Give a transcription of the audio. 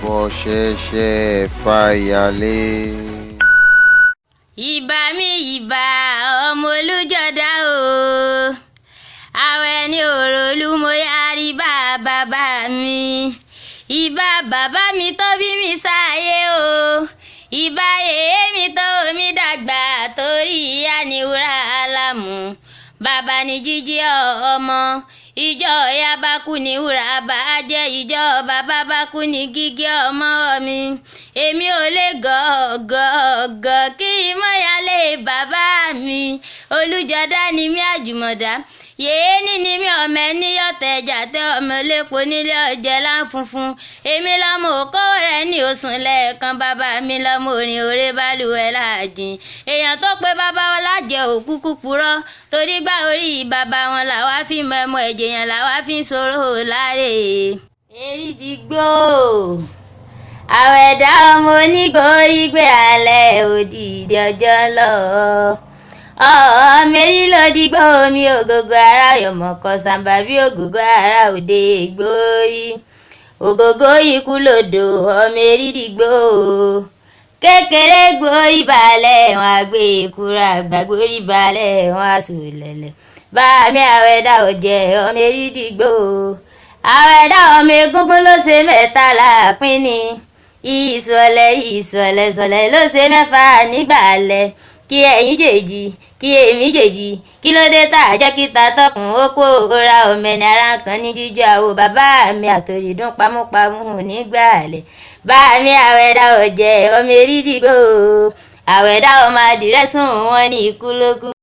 Fọṣẹṣẹ fàyàlẹ. Ìbà mi, ìbà ọmọ Olùjọ́dá o. Àwẹ̀ ní òròlú mo yára bá bàbá mi. Ìbà bàbá mi tó bí mi sáyé o. Ìbà yèyé mi tó mi dàgbà torí ìyá ni wúrà lámù. Bàbá ni jíjí ọmọ. Ìjọ ìyá bá kú ní wúrà bá jẹ́, ìjọ bàbá bá kú ní gígé ọmọ mi. Èmi ò lè gọ̀ọ̀gọ̀ọ̀gọ̀ kí mọ́yálé bàbá mi. Olùjọ́dá ni mí àjùmọ̀dá. Yèé ní mi ọmọ ẹni yọ̀tẹ̀ ẹja tẹ ọmọ elépo nílé ọjẹ́ láǹfunfun. Èmi lọ́mọ òkó rẹ̀ ní òsùn lẹ́ẹ̀kan, bàbá mi lọ́mọ orin òré balùwẹ̀ láàjìn. Èèyàn tó pé bàbá wọn lájẹ òkú kúkúrọ́ torí gbá orí bàbá wọn làwa fi mọ ẹmọ ẹ̀jẹ̀ yẹn làwa fi ń sọ̀rọ̀ láre. Èrìdìgbò àwẹ̀dá ọmọ onígbòrí gbé alẹ́ òdìdí ọjọ́ lọ. Ọmọ erí ló dìgbò omi ògógó ara yọmọkọ sàǹbà bí ògógó ara òde gbórí. Ògógó ikú lodò ọmọ erí dìgbò. Kékeré gbórí balẹ̀ wọn àgbé ìkúra, àgbà gbórí balẹ̀ wọn àsùlẹ̀lẹ̀. Bá mi àwẹ̀dá ọ̀jẹ̀ ọmọ erí dìgbò. Àwẹ̀dá ọmọ egúngún ló ṣe mẹ́ta láàpín ni. Ìsọ̀lẹ̀ ìsọ̀lẹ̀ sọ̀lẹ̀ ló ṣe mẹ́fà nígbàlẹ̀. Kí ẹ̀yin jèjì, kí èmi jèjì, kí ló dé tá a jẹ́ kí ta tọkùn ó kó ra ọmọ ẹni ara kan ní jíjọ àwò bàbá mi àtòrídùn pamúpamù nígbàlẹ̀. Bá mi àwẹ̀dá ọ̀jẹ̀ ọmọ erí dìgbò. Àwẹ̀dá ọmọ adìrẹ́ sùn wọ́n ní ikú lógún.